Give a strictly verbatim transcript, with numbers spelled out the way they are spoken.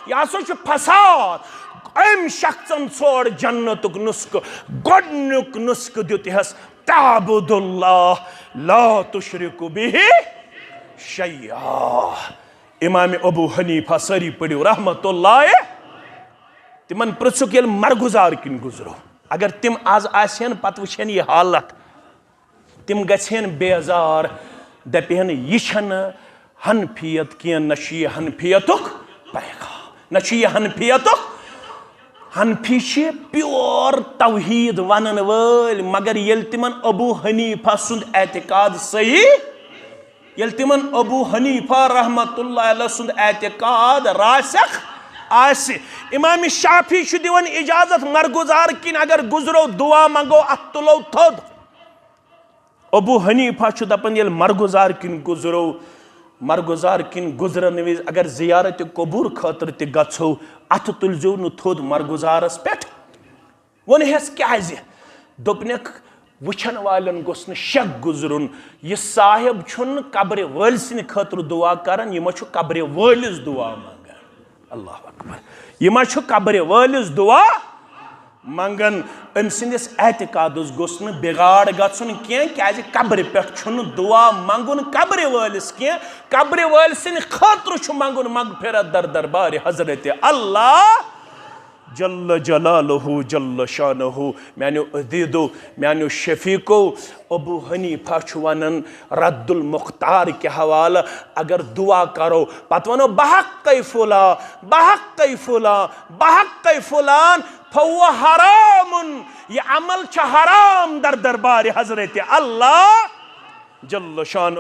یہِ ہسا چھُ فساد۔ أمۍ شخصن ژھوڑ جنتُک نسخہٕ۔ گۄڈٕنیُک نسخہٕ دیُت یَس، تعبد اللہ لا تشرک بہ شیئا۔ امام ابو حنیفہ، سٲری پٔرِو رحمت اللہ، تِمن پرژھُکھ، ییٚلہِ مرگُزار کِنۍ گُزرو، اگر تِم از آسہِ ہن، پتہٕ وٕچھِ ہن یہِ حالت، تِم گژھِ ہن بیزار، دپہِ ہن، یہِ چھنہٕ حنفیت کینٛہہ، نہ چھُ یہِ حنفیتُک پیغام، نہ چھُ یہِ حنفیتُک۔ حنفی چھِ پیور توحید ونن وٲلۍ، مگر ییٚلہِ تِمن ابو حنیفہ سُنٛد اعتقاد صحیح، ییٚلہِ تِمن ابو حنیفہ رحمت اللہ علیہ سُنٛد اعتقاد راسخ آسہِ، امام شافعی چھُ دِوان اجازت، مرگُزار کِنۍ اگر گُزرو، دعا منگو، اتھ تُلو تھوٚد۔ ابو حنیفہ چھُ دپان، ییٚلہِ مرگُزار کِنۍ گُزرو، مرگُزار کِنۍ گُزرن وِزِ اگر زیارت قبور خٲطرٕ تہِ گژھو، اتھٕ تُلزیو نہٕ تھوٚد مرگُزارس پٮ۪ٹھ۔ ووٚنہس، کیازِ؟ دوٚپنکھ، وٕچھن والٮ۪ن گوٚژھ نہٕ شک گُزرُن، یہِ صاحب چھُنہٕ قبرِ وٲلۍ سٕنٛدِ خٲطرٕ دعا کران، یہِ ما چھُ قبرِ وٲلِس دعا منگان۔ اللہ اکبر۔ یہِ ما چھُ قبرِ وٲلِس دعا منگان؟ أمۍ سٕنٛدِس اعتقادس گوٚژھ نہٕ بگاڑ گژھُن کینٛہہ، کیازِ قبرِ پٮ۪ٹھ چھُنہٕ دعا منگُن قبرِ وٲلِس کینٛہہ، قبرِ وٲلۍ سٕنٛدِ خٲطرٕ چھُ منگُن مغفرت در دربارِ حضرت اللہ جل جلالہ، جل شانہ۔ میانیو عزیزو، میانیو شفیقو، ابو حنیفہ چھُ ونان، رد المختار کہِ حوالہٕ اگر دعا کرو، پتہٕ ونو، بحق فلان، بحق فلان، بحق فلان، فهو حرام، یہِ عمل چھُ حرام در دربارِ حضرت اللہ جل شانہ۔